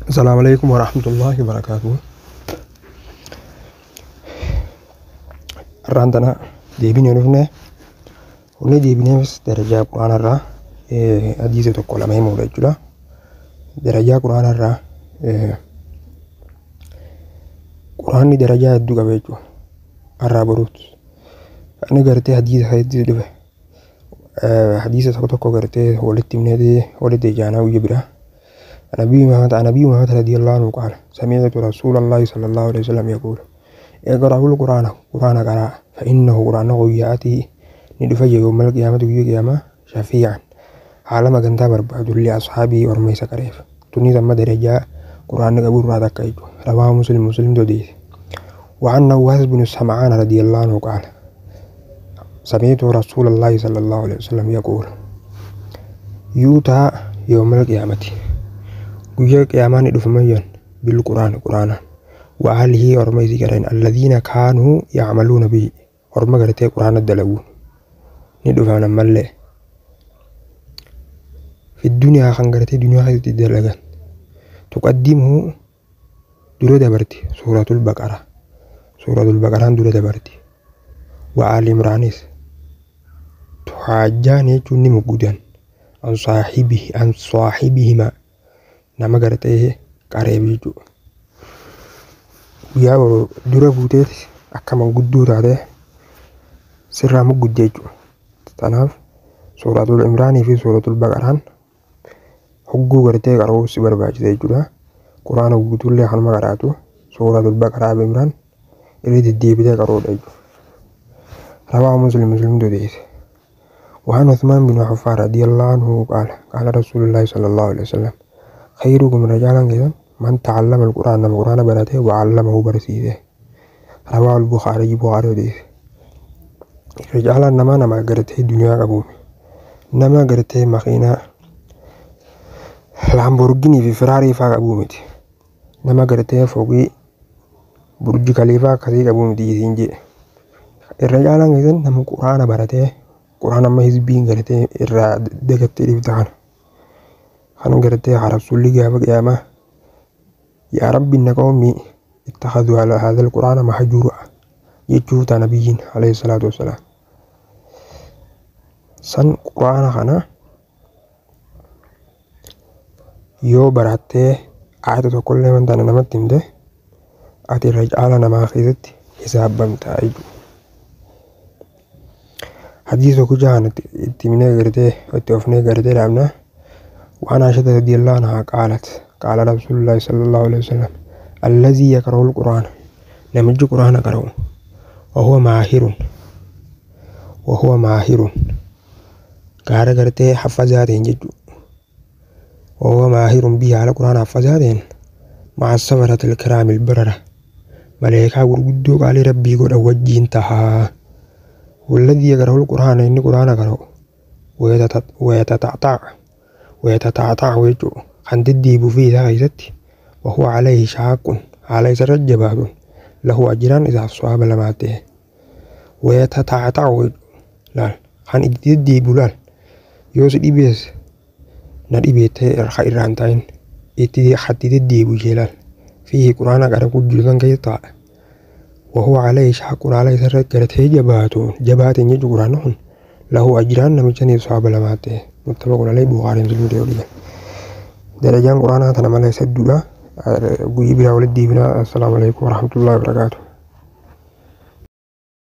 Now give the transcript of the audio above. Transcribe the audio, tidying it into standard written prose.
السلام عليكم ورحمة الله وبركاته. Har'aan tana deebinee dhufne wanni deebineefis darajaa quraanarraa hadiisa tokko lama himuudha jechuudha. Darajaa quraanarraa quraanni darajaa hedduu qaba jechuudha. Har'aa boruutti. Inni gartee hadiisa hedduu dhufe. Hadiisa tokko tokko gartee walitti himnee walitti ijaanaa guyya biraa. عن أبي أمامة رضي الله عنه قال سمعت رسول الله صلى الله عليه وسلم يقول اقرأوا القرآن قرآن قرأ فإنه قرآن يأتي ندفع يوم القيامة قيامة شفيعا عالم جنتا برباد لأصحابه ورميس كريف تني ثم درجة قرآن قبول رادك رواه مسلم مسلم دوديس. وعن نواس بن السمعان رضي الله عنه قال سمعت رسول الله صلى الله عليه وسلم يقول يؤتى يوم القيامة guyyaa qiyaamaa ni dhufamayyan bil quraana quraana wa ahlihi orma isii gareen alladhiina kaanuu yacmaluuna bihi orma gartee quraana dalaguun ni dhufan ammallee fi duniyaa kan gartee duniyaa keessatti dalagan tuqaddimuhu dura dabarti suuratul baqara suuratul baqaraan dura dabarti wa aali imraanis tuhaajjaan jechuun ni muggudan an saahibihi an saahibihimaa nama gartee qareef jechuudha. Guyyaa dura buuteeti akka manguddoo taatee sirraa muggudde jechuudha. Kanaaf suuratul Imraanii fi suuratul Baqaraan hogguu gartee qara'uu si barbaachisa jechuudha. Quraana guutuullee kanuma qaraatu suuratul Baqaraa fi Imraan irra deddeebitee qara'uudha jechuudha. Rawaa Muslim Muslim odeesse. وعن عثمان بن عفان رضي الله عنه قال قال رسول الله صلى الله عليه وسلم خيركم رجالا كذا من تعلم القرآن القرآن برته وعلمه برسيده رواه البخاري بخاري وديس. رجالا نما نما قرته الدنيا قبوم نما قرته مخينة لامبورغيني في فراري فا قبومت نما قرته فوقي برج خليفة كذي قبومت يسينجي. الرجالا كذا نما القرآن برته قرآن ما هزبين قرته الرا دقت ريفتان kan gartee rasuulli gaafa qiyaamaa yaa rabbi inna qawmi ittakhadhu ala hadha alqur'ana mahjura jechuu ta nabiyyiin alayhi salaatu wassalaam. San quraana kana yoo barattee aayata tokkollee waan taane namatti himte ati irra caala namaa keessatti hisaabamtaa jechuudha. Hadiisa tokko jahaan itti himnee gartee itti ofnee gartee dhaabna. وعن عائشة رضي الله عنها قالت قال رسول الله صلى الله عليه وسلم الذي يقرأ القرآن نمج القرآن قرأه وهو ماهر وهو ماهر قال قرأته حفظاتين جدو وهو ماهر به على القرآن حفظاتين مع السفرة الكرام البررة ملائكة قدو قال ربي قد أوجه انتهى. والذي يقرأ القرآن إن القرآن قرأه ويتتعتع ويتتعتع ويجو عن تديب فيه غيزتي وهو عليه شاق عليه سرجبات له أجران إذا الصواب لماته ويتتعتع ويجو لا عن تديب لا يوسف إبيس نريبيت الخير عن تاين إتدي حتى تديب جلال فيه قرآن قرأ جلدان كيطاع وهو عليه شاق عليه سرجبات جبات جبات يجو قرآنهن له أجران نمجني الصواب لماته متفق عليه بخاري مسلم دوليا. درجان قرآن تنا مالي سدولا غيبنا ولدي بنا. السلام عليكم ورحمة الله وبركاته.